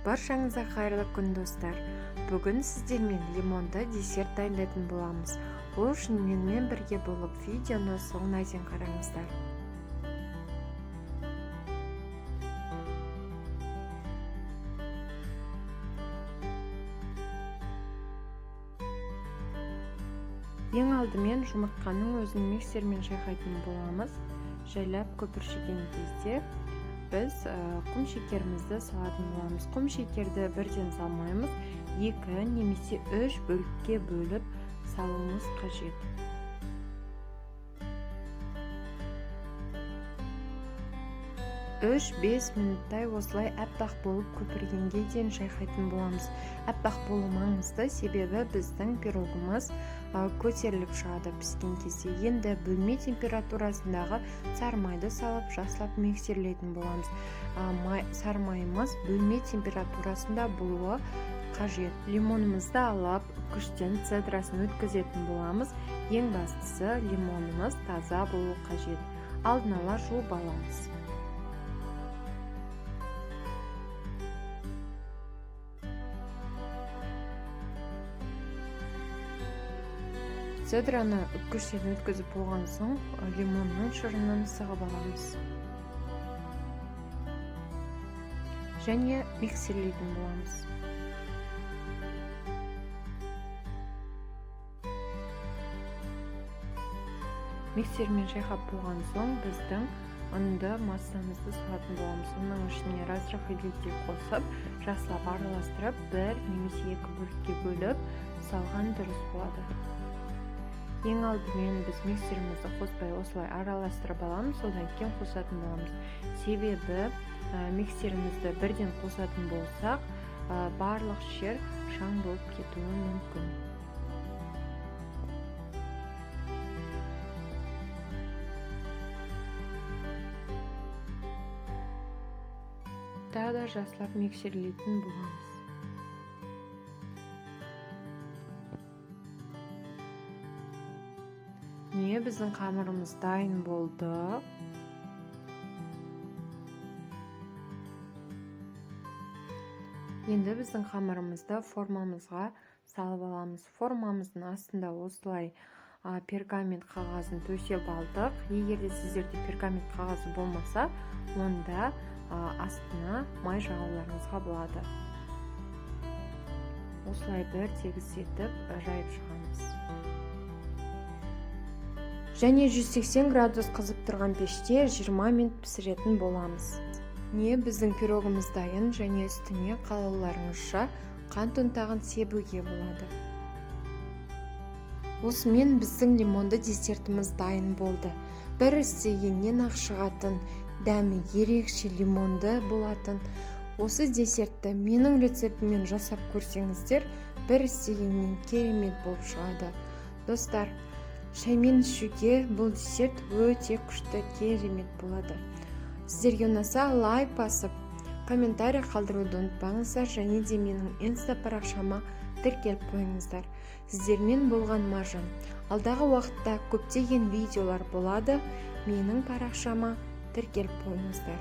Баршаңызға қайырлы күн, достар. Бүгін сіздермен лимонды десерт дайындайтын боламыз. Ол үшін менімен бірге болып видеоны соңына дейін қараңыздар. Ең алдымен жұмыртқаның өзін миксермен шайқайтын боламыз. Жайлап көпіршіген кезде біз құм шекерімізді салатын боламыз. Құм шекерді бірден салмаймыз, 2 немесе 3 бөлікке бөліп салуымыз қажет. 3-5 минуттай осылай аппақ болып көпіргенге дейін шайқайтын боламыз. Аппақ болу маңызды, себебі біздің пирогымыз көтеріліп шығады піскен кезде. Енді бөлме температурасындағы сары майды салып, жақсылап миксерлейтін боламыз. Сары майымыз бөлме температурасында болуы қажет. Лимонымызды алып, күштен цедрасын өткізетін боламыз. Ең бастысы, лимонымыз таза болуы қажет. Алдын ала жуып аламыз. Цедраны үккіштен өткізіп болған соң, лимонның шырынын сығып аламыз. Және миксерлейтін боламыз. Миксермен шайқап болған соң біздің ұнды массамызды салатын боламыз. Оның ішіне разрыхлитель қосып, жақсылап араластырып, 1 немесе 2 бөлікке бөліп салған дұрыс болады. Ең алдымен біз миксерімізді қоспай осылай араластырып аламыз, содан кейін қосатын боламыз. Себебі миксерімізді бірден қосатын болсақ, барлық жер шаң болып кетуі мүмкін. Тағы да жақсылап миксерлейтін боламыз. Міне, біздің қамырымыз дайын болды. Енді біздің қамырымызды формамызға салып аламыз. Формамыздың астында осылай пергамент қағазын төсеп алдық. Егер де сіздерде пергамент қағазы болмаса, онда астына май жағуларыңызға болады. Осылай бір тегіс етіп жайып шығамыз. Және 180 градус қызып тұрған пеште 20 минут пісіретін боламыз. Міне, біздің пирогымыз дайын, және үстіне қалауларыңызша қант ұнтағын себуге болады. Осымен біздің лимонды десертіміз дайын болды. Бір істегеннен ақ шығатын, дәмі ерекше лимонды болатын. Осы десертті менің рецептіммен жасап көрсеңіздер, бір істегеннен керемет болып шығады. Достар, шаймен ішуге бұл десерт өте күшті, керемет болады. Сіздерге ұнаса лайк басып, комментарий қалдыруды ұмытпаңыздар, және де менің инста парақшама тіркеліп қойыңыздар. Сіздермен болған Маржан. Алдағы уақытта көптеген видеолар болады, менің парақшама тіркеліп қойыңыздар.